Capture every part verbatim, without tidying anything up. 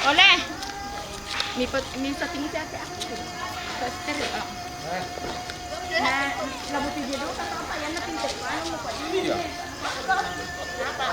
Oleh. Mi pa-, mi setting siya ti ako. Sa stereo, oh. Na, labu ti video, sa apa yan na pinto ko. Ano mo pa? Iya. Apa?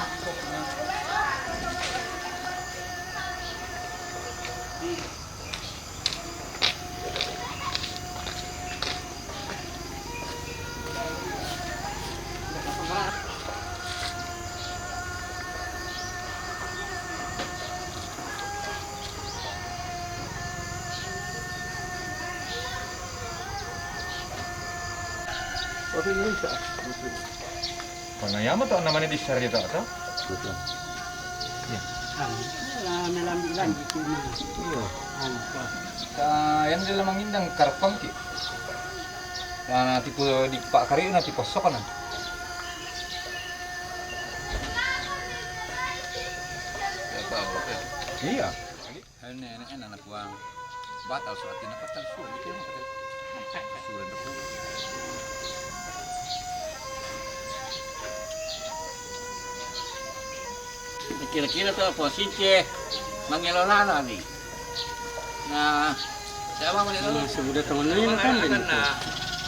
Panayama to, namanya di sarita to? Betul. Iya. Ano, melambi-lambi ko na. Iyo. Ano pa? Sa yan nila mangindang karpang ki. Na, na tipo di pa kari na tipo sok na. Iya. Ano na, ano na, ano na, kuwang batal, so, atin na patal, so, ito yung patal. Sura na po. Kira-kira to, po, sinche, mangelolana ni. Na, sa mga manila. Mga subuda to, ano yun, ano yun?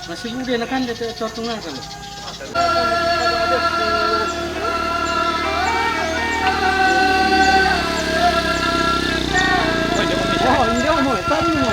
Masih muda na kanda tu, tu, tu, tu. Oh, hindi mo, tama mo.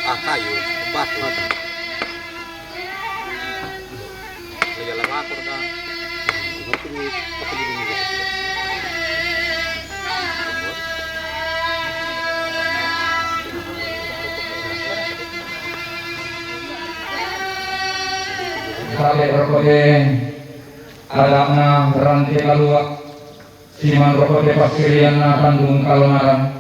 Ah, kayu, batu. Lagi lama aku kan. Sale rokode adana rante kalua, siman rokode pasirian na tandung kalonaran.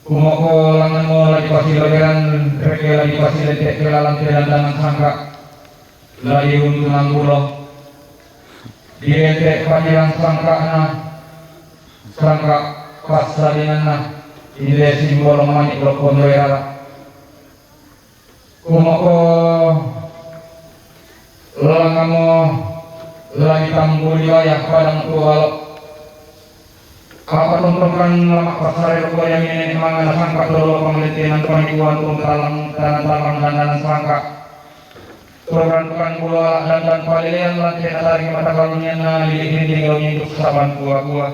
Kumoko langan mo lagi pasilogeran, reke lagi pasilente kelalan kedandanan sangka. Lagi untungan bulo. Dirente pajiran sangka na, sangka pasalingan na, inde simbolo manik lo kondo era. Kumoko langamo lagi tambuli wayah padang tuwalo. Apa tontokan lamak pasare lo koya mine mangana sangka tolo panglitinan panikuan tong talang dan talang dandanan sangka. Toran tukang bulo dan palilian lante atari mata kalunian na lili hinding lo nyinduk saban kua-kua.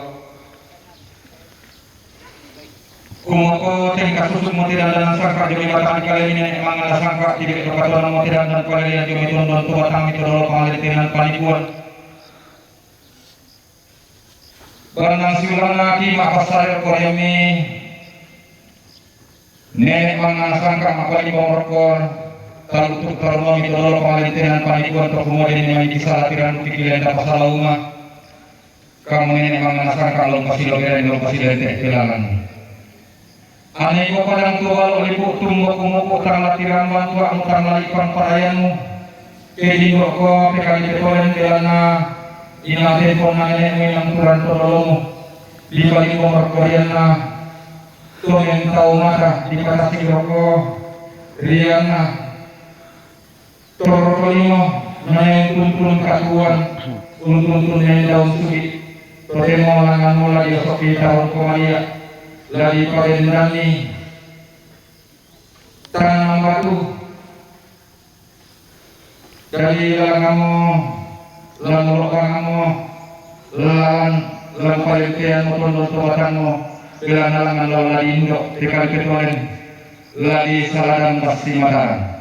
Kumoko tingkah susuk mo ti dandanan sangka jogi batang kali mine mangana sangka tibi kapatuan mo ti dandanan palilian jogi tondon tu batang itu dolo panglitinan panikuan. Bandang siulang na ki ma pasare rokor yami. Nenek mangana sangka ma pali bong rokor. Talutuk tarumami todolo pangalintenan panikuan to kumode ni mai kisala tirandu kikilenda pasala uma. Kamu nenek mangana sangka lom pasilo geren lom pasilo ente kelalan. Ane iko padang tuwalo lipu tumbo kumuku tang latiran bantua mutang lali pang parayanmu. Kejingo ko pekali petolen kelana ina tempo nane memang turan tololomu. Di bagi bomor korianna. Tomen tau mata di patasi roko rianna. Toroko limo, naeng tuntun katuan, tuntun naeng daun sugi, totemo langan mo lagi sopi tahun komalia, lagi pagendani, tanam batu, dari langamo, lamulokangamo, lalan, Lam paling kian mo tondon to batang mo, bila nalangan lo ladi indo, tikal ketualen, ladi saladan pasti mataran.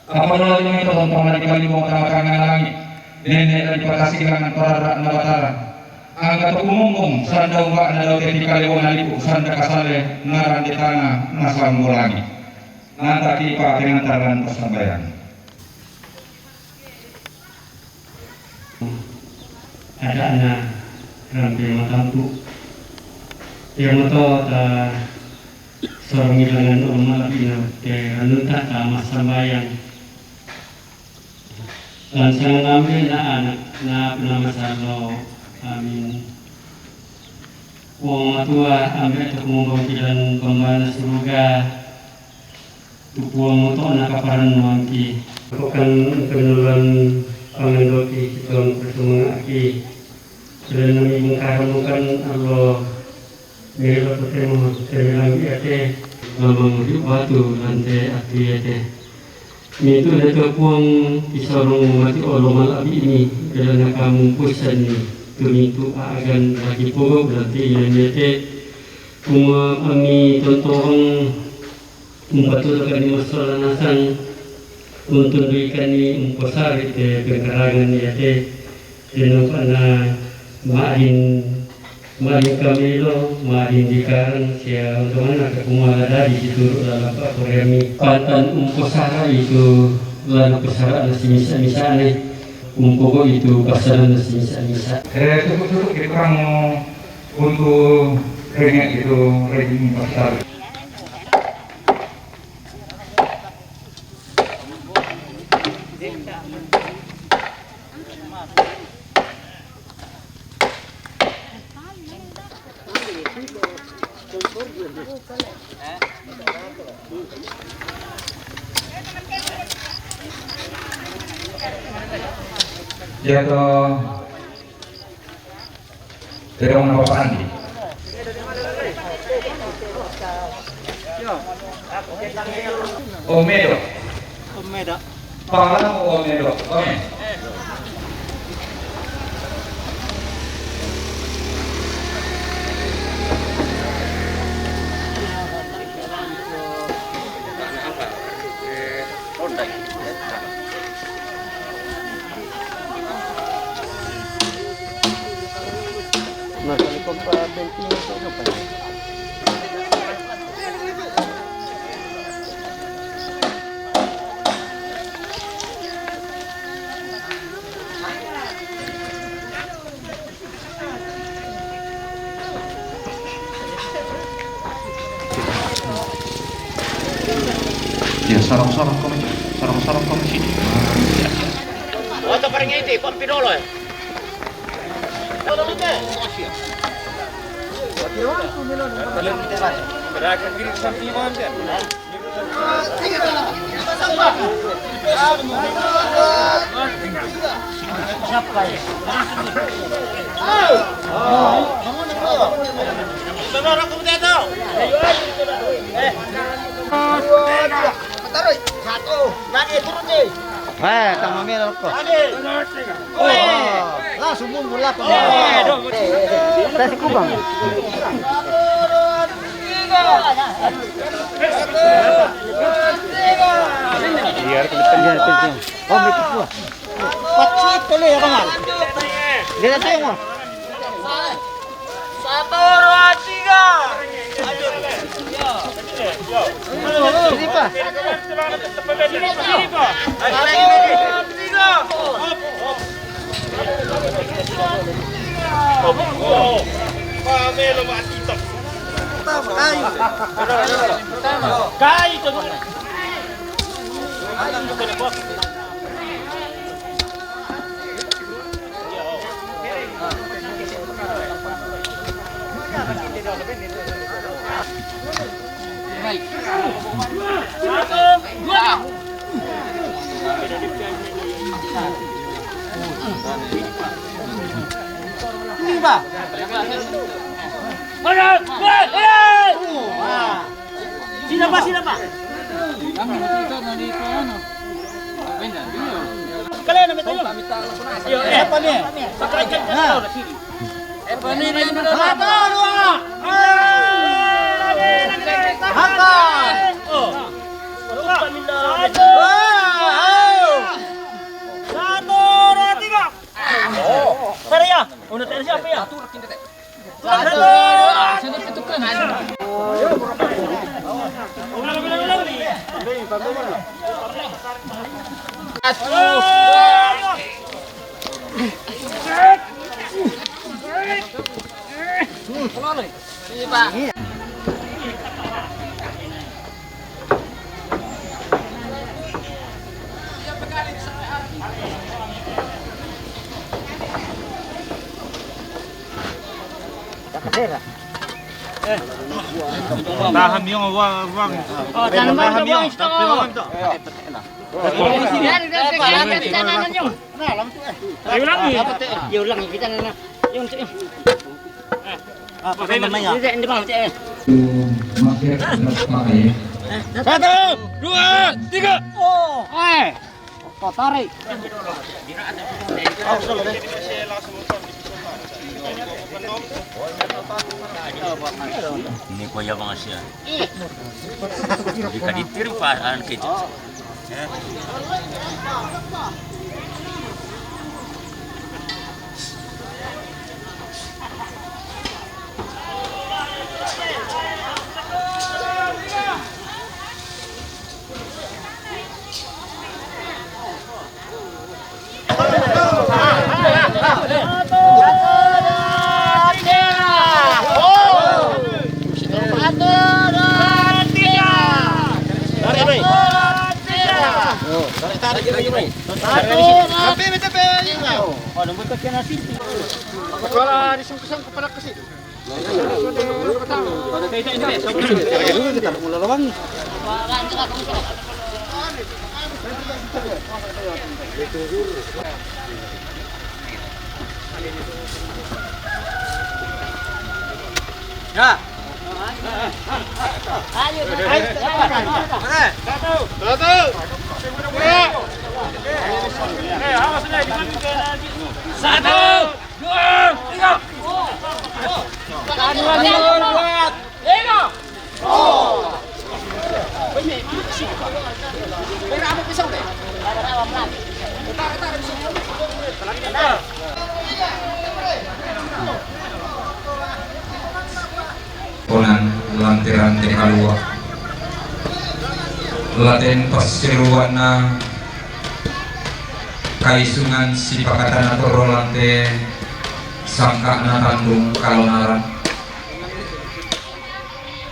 Apa lo lagi mito tontong ladi kalimbong tama tangan langit, nenek ladi patasi langan parara na batara. Angka to kumonggong, sanda unggak na daute tikal iwo na lipu, sanda kasale, naran di tanga, na sanggo langit. Nanta kipa pengantaran pasambayan. Adakna rampe matampu. Ia moto ta sorong ilangan olo malabina te ranunta ta massambayang. Lan sangan ambe na anak na puna masallo. Amin. Puang Matua, ambe to kumombong kilan pembana suruga. Tupuang moto na kaparan nuanki. Bukan penulan pangandoki, situang persumangaki. Selain nami bungkar bukan Allah. Melo to temo, temo lagi ate. Lamang di batu lante ati ate. Mitu na to puang isorong mati olo malabi ini. Dalam kamu pusan ni. Tumitu agan lagi pogok lante ini ate. Kuma ami tontong. Umpatudukan ni masola nasang, untundui kani umposari te pengkarangan ni ate, tenu pana maadin, maadin kamilo, maadin dikarang, sia untungan aka kumala dadi situru dalam pakuriami. Pantan umposara itu, lana pesara na simisa-misane, umpogo itu pasana na simisa-misa. Eh, tutuk-tutuk di perang untuk rengek itu, rejim pasar. Jatuh. Terong na Bapak Andi. Omedo. Omedo. Palang Omedo. Omedo. Ya, sarong-sarong kami, sarong-sarong kami sini. Oto paringiti, pampidolo eh. Beragam diri santiman kan. Taruh satu. Naik turun nih. Eh, tama mira ko. Langsung mumula ko. Kasi kubang. Biar kedepan. Iya, betul. Oh, betul. Pacit tuloy, ya, Kamal. Hindi na tayo mo. Satu, dua, tiga. Hindi pa. Satu, dua, tiga. Pamelo, Matita. Tama, kayo. Kayo, ito. Ini, Pak. Sino pa, sino pa? Kalian na may tayo. Iyo, eh. Apa ni? Sakay ka na. Apa ni? Tahan yung wa-, wang. Oh, tahan mo, tahan mo, wang, tahan mo. Yan, yan, yan, yan, yan, yan, yan. Ayo lang, eh. Ayo lang, kita na na. Yung, yung. Ah, patay na maya. Hindi, hindi ba, eh. Satu, dua, tiga. Oh. Eh. Kau tarik. Ini ko ya mga siya. Hindi ka ditiru pa, ano, kito. Tarik, tarik, tarik, tarik. Satu, dua, tiga. Wala, di sungkusan ko pala kasi. Ya. Satu. Satu. Dua, tiga. Tiga. Ponan lantiran te kalua. Laten passiruanna kaisungan sipakatana torro lante sangka'na tandung kalonaran.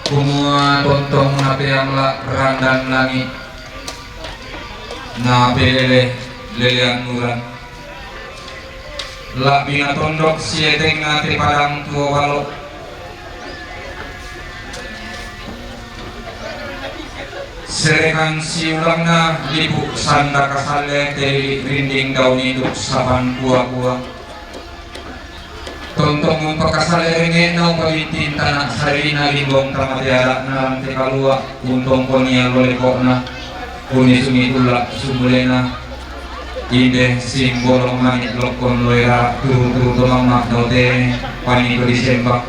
Kumua tontong napeang la randan langi, napelele lelean uran. La'bina tondok sietengna te padang tuo balo. Serekan siulangna lipu sanda kasalle te lili rinding daun induk sapan kua-kua. Tontong umpakasalle renge'na umpabinting tana sarina limbong tamate ada'na rante kalua, untongkoni allo leko'na, unisungi tulla sumulena, inde simbolong mani lokkon loera turu-turu to mamma daute paniko disembak.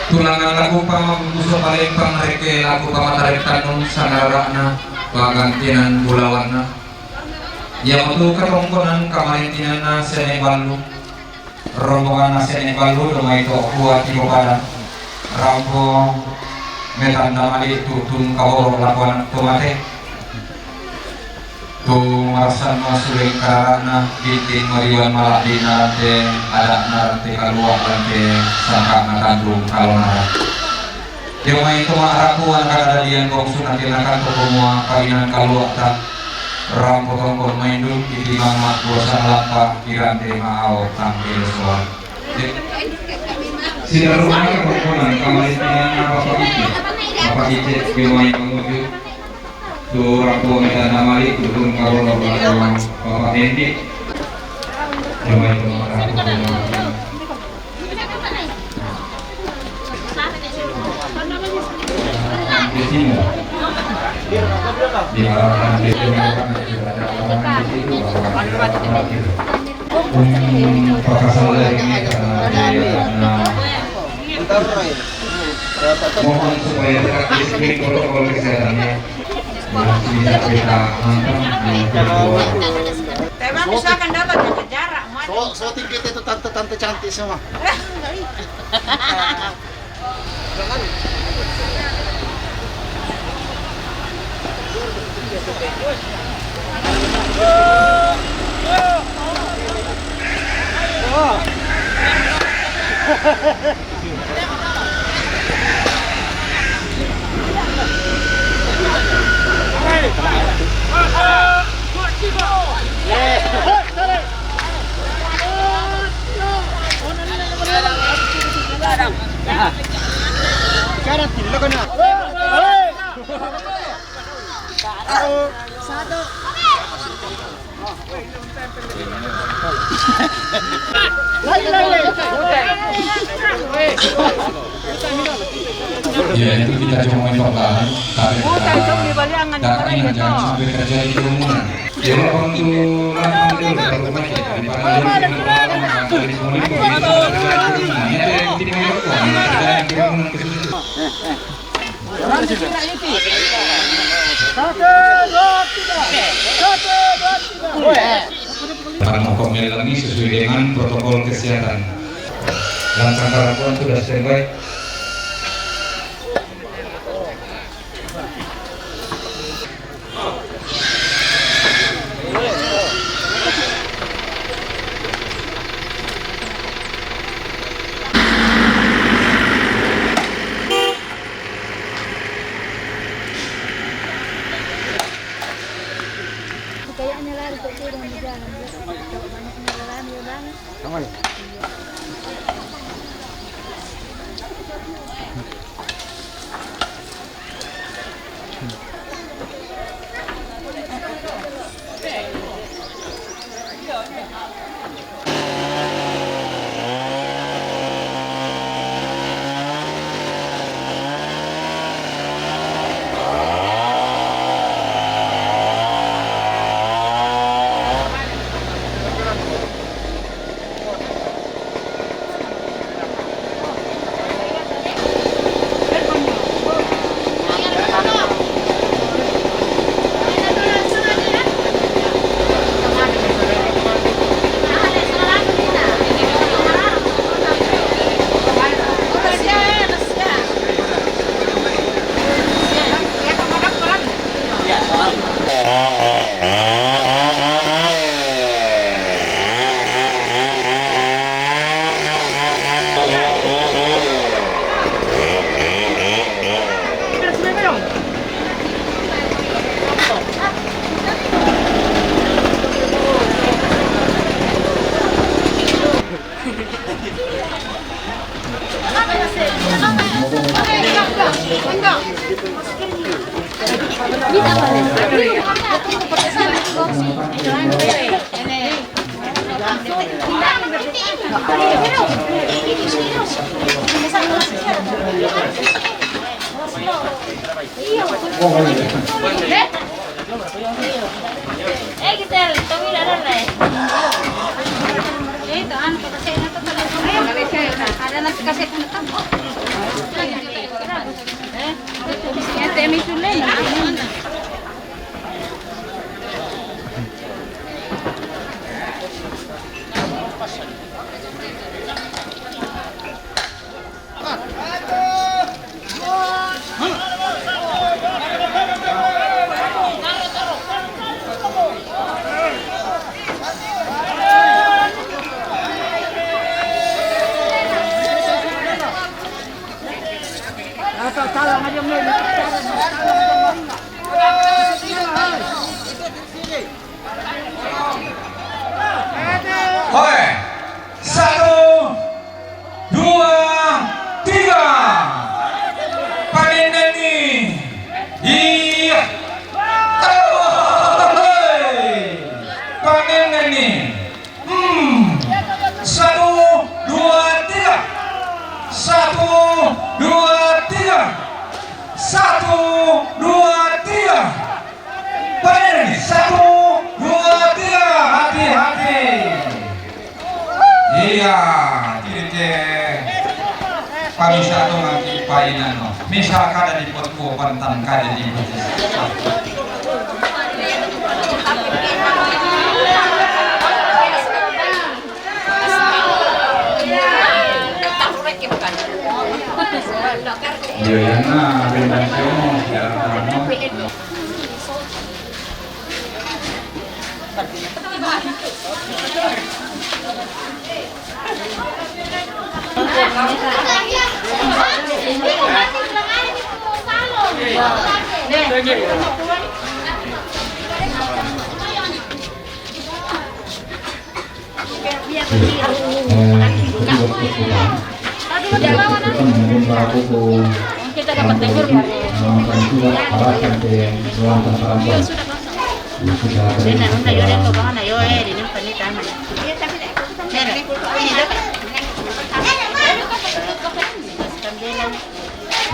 Tunangan laku pamabungkuso palempang rekke laku pamatarettannung sangarara'na pagantinan bulawanna. Iamotu katongkonan kamarintinanna Sene Ballu, rombonganna Sene Ballu, domai to kua tibo pada, rampo metanda mali tu'tun kaboro lakuan to mate. Tu marassanna suleng karara'na, binting mariwan mala'bina rante, ada'na rante kalua rante, sangka'na tandung kalonara. Dio mai to ma'rapu ana kadadadian bongsu nakenakan to kumua paginan kalua'ta, rampo tongkon maindu, iti mamma kuasa lampa, kirante ma'ao tangke soal. Sidarunna tongkonan kamalintinanna Bapak Ice. Bapak Ice, dio mai manguju. Tu rampo metanda mali, tu turun kaboro, Bapak Endi. Dio mai to ma'rapu. Di sini. Diharapkan di sini akan tidak ada orang di situ, bahwa tidak ada lagi. Hmm, pakasal ini karena dia karena mohon supaya tetap disiplin protokol kesehatannya. Ya, tidak kita hantam, ya, keluar. Tema misalkan dapat jaga jarak, mati. So, so tinggi itu tante-tante cantik semua. Jangan. Sekarang tidak kena. Ya, itu kita cuma mentok lahan, tarik, eh, tarik ini, jangan sampai terjadi kerumunan. Ya, waktu lahan itu terlalu banyak, daripada yang terlalu banyak, dari semua itu, itu terjadi kerumunan. Ini ada yang tim yang terjadi kerumunan ke situ. Para mokok melangi sesuai dengan protokol kesehatan. Langkah harapan sudah standby. Kayaknya lari kok turun di jalan, dia kan kalau banyaknya lari, ya, Bang. Sama ya? Hoi, satu, dua, tiga. Panen ini. Iya. Hoi. Panen ini. Hmm. Satu, dua, tiga. Satu, dua, tiga. Satu, dua, tiga. Panen ini. Satu, dua, tiga. Hati-hati. Iya, kiri ke. Pamisa tu nanti painan no. Misa kada di pot kuo pantan kada di pot. Iya, iya, nah, bintang siapa? Siapa?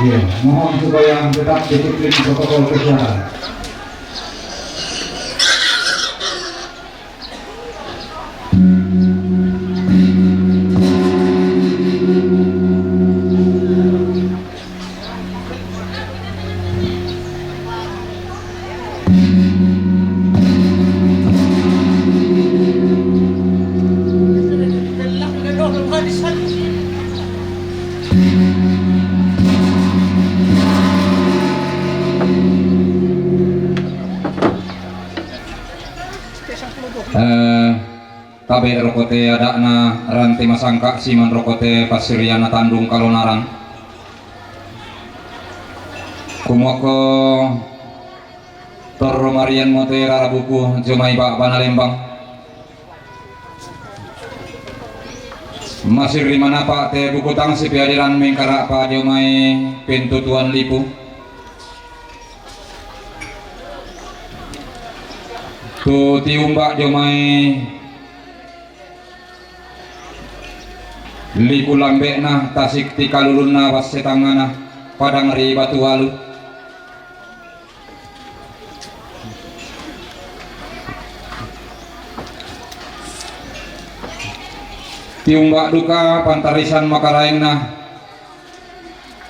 Iya, mohon supaya tetap disiplin protokol kesehatan. Eh, tabe' rokote ada'na Rante Masangka siman rokote passirianna Tandung Kalonaran. Kumoko torro marian mote rarabuku jomai ba'bana lembang. Masirri manapa' te buku tang sipeadiran mengkara'pa jomai pentutuan lipu. Tu tiumba' jomai liku lambe'na tasik tikalulunna bassetangngana padang ri Batu Alu. Tiumba' duka pantarisan makaraengna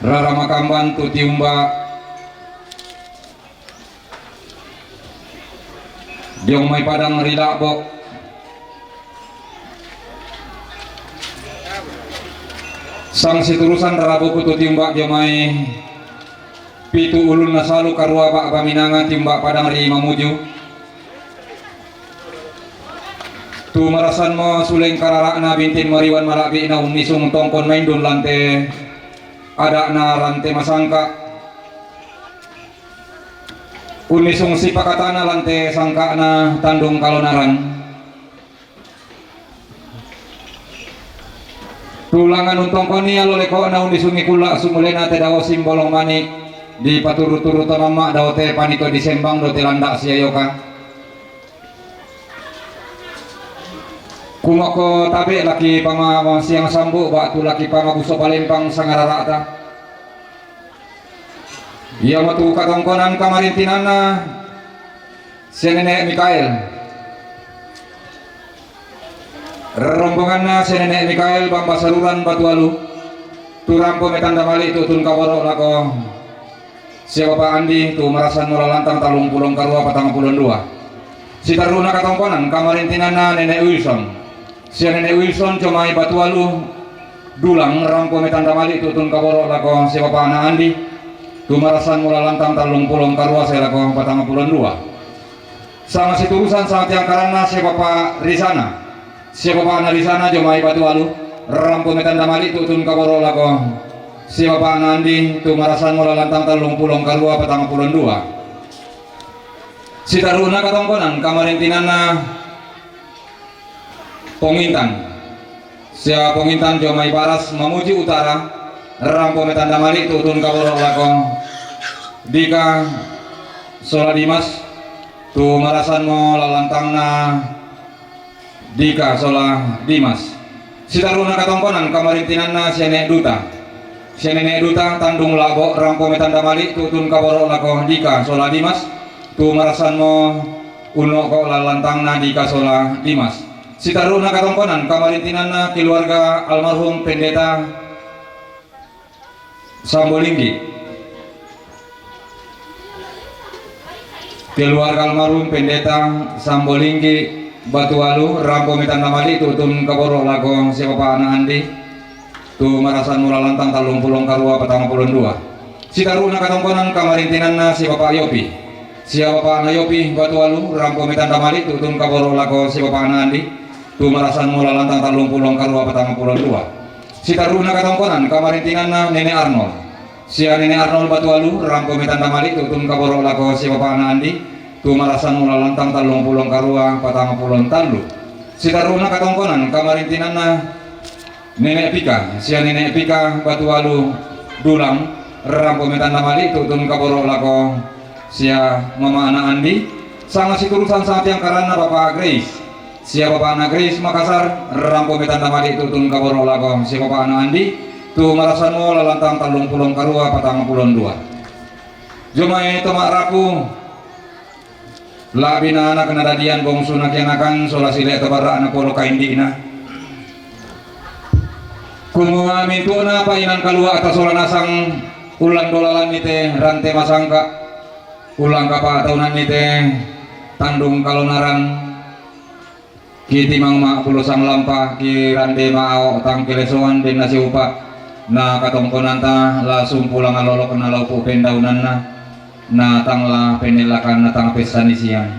rara makamban tu tiumba' jomai padang ri La'bo'. Sang siturusan rarabuku tu tiumba' jomai pitu ulunna salu karua ba'ba minanga tiumba' padang ri Mamuju. Tu marasanmo suleng karara'na bintin mariwan mala'bi'na unnisung tongkon maindun lante ada'na Rante Masangka. Unnisung sipakatana lante sangka'na Tandung Kalonaran. Tulangan untongkoni allo leko'na unnisungi kulla' sumulena te dao simbolong mani' dipaturu-turu to mamma' dao te panito disembang do te landa' siayoka. Kumoko tabe' laki pama siang sambu' ba'tu laki pama buso palempang sangarara'ta. Iamotu katongkonan kamarintinanna sia Nene' Mikael. Rombonganna sia Nene' Mikael Bamba Saruran Batu Alu, tu rampo metanda mali' tu'tun kaboro' lako sia Bapa' Andi, tu marasanmo lalantang tallung pulo karua patang pulo dua. Sitarru'na katongkonan kamarintinanna Nene' Wilson. Sia Nene' Wilson jomai Batu Alu, dulang rampo metanda mali' tu'tun kaboro' lako sia Bapa'na Andi, tu marasanmo lalantang tallung pulo karua sae lako patang pulo dua. Sama siturusan sama tiangkaranna sia Bapa' Risana. Sia Bapa'na Risana jomai Batu Alu, rampo metanda mali' tu'tun kaboro' lako sia Bapa'na Andi, tu marasanmo lalantang tallung pulo karua patang pulo dua. Sitarru'na katongkonan kamarintinanna Pongintan. Sia Pongintan jomai Baras Mamuju Utara, rampo metanda mali' tu'tun kaboro' lako dika sola Dimas, tu marasanmo lalantangna dika sola Dimas. Sitarru'na katongkonan kamarintinanna sia Nene' Duta. Sia Nene' Duta Tandung La'bo', rampo metanda mali' tu'tun kaboro' lako dika sola Dimas, tu marasanmo unno'ko lalantangna dika sola Dimas. Sitarru'na katongkonan kamarintinanna keluarga almarhum Pendeta Sambolinggi. Keluarga almarhum Pendeta Sambolinggi Batu Alu, rampo metanda mali' tu'tun kaboro' lako sia Bapa'na Andi, tu marasanmo lalantang tallung pulo karua patang pulo dua. Sitarru'na katongkonan kamarintinanna sia Bapa' Yopi. Sia bapa'na Yopi Batualu, rampo metanda mali' tu'tun kaboro' lako sia bapa'na Andi, tu marasanmo lalantang tallung pulo karua patang pulo dua. Sitarru'na katongkonan kamarintinanna Nene' Arnold. Sia Nene' Arnold Batualu, rampo metanda mali' tu'tun kaboro' lako sia bapa'na Andi, tu marasanmo lalantang tallung pulo karua patang pulo tallu. Sitarru'na katongkonan kamarintinanna Nene' Pika, sia Nene' Pika Batualu Dulang, rampo metanda mali' tu'tun kaboro' lako sia mama'na Andi, sanga siturusan sangtiang karanna Bapa' Grace, sia bapa'na Grace Makassar, rampo metanda mali' tu'tun kaboro' lako sia bapa'na Andi, tu marasanmo lalantang tallung pulo karua patang pulo dua. Jomai to ma'rapu, la'bina anak nadadian bongsuna kianakan, sola sile' tabarra'na polo kaindi'na. Kumua mintu'na pa'inan kalua' tasola nasang, ullang dolalanni te rante masangka', ullang kapa'taunanni te tandung kalonaran, kitimang ma' pulo sanglampa, kirande ma' ao' tang kelesoan denna siupa', na katongkonanta la sumpulang alolok na laupu' pendaunanna, na tang la pennellakan na tang pessanisian.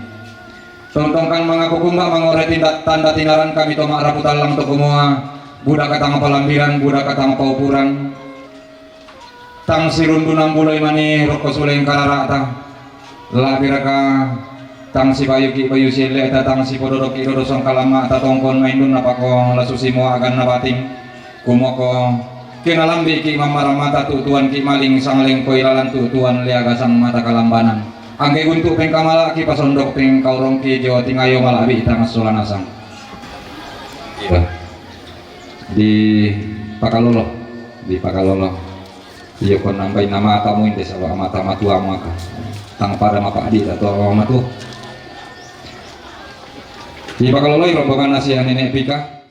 Tontongkan mangakukumba mangore tinda-, tanda tinaran kami to ma'rapu tallang to kumua, budaka tang palambiran, budaka tang paupuran, tang sirundunan buloi mani rokko suleng karara'ta. La'biraka tang sipayuki' payu sielle'ta, tang sipododoki' dodo songkalamma'ta tongkon maindunna pako la susi mua aganna bating. Kumoko, kenalambi'ki' mammarang mata tu'tuanki' maling sanglengkoi lalan tu'tuan leaga sang mata kalambanan. Angge guntu' pengkamala'ki' pasondok pengkaurongki' dio tingayo mala'bi'ta massola nasang. Iya. Dipakalolo, dipakalolo. Iyo, kon nambai na matamu inde saba' mata matuamu aka. Tang pada mapa'di' to matu. Dipakaloloi rombonganna sia Nene' Pika.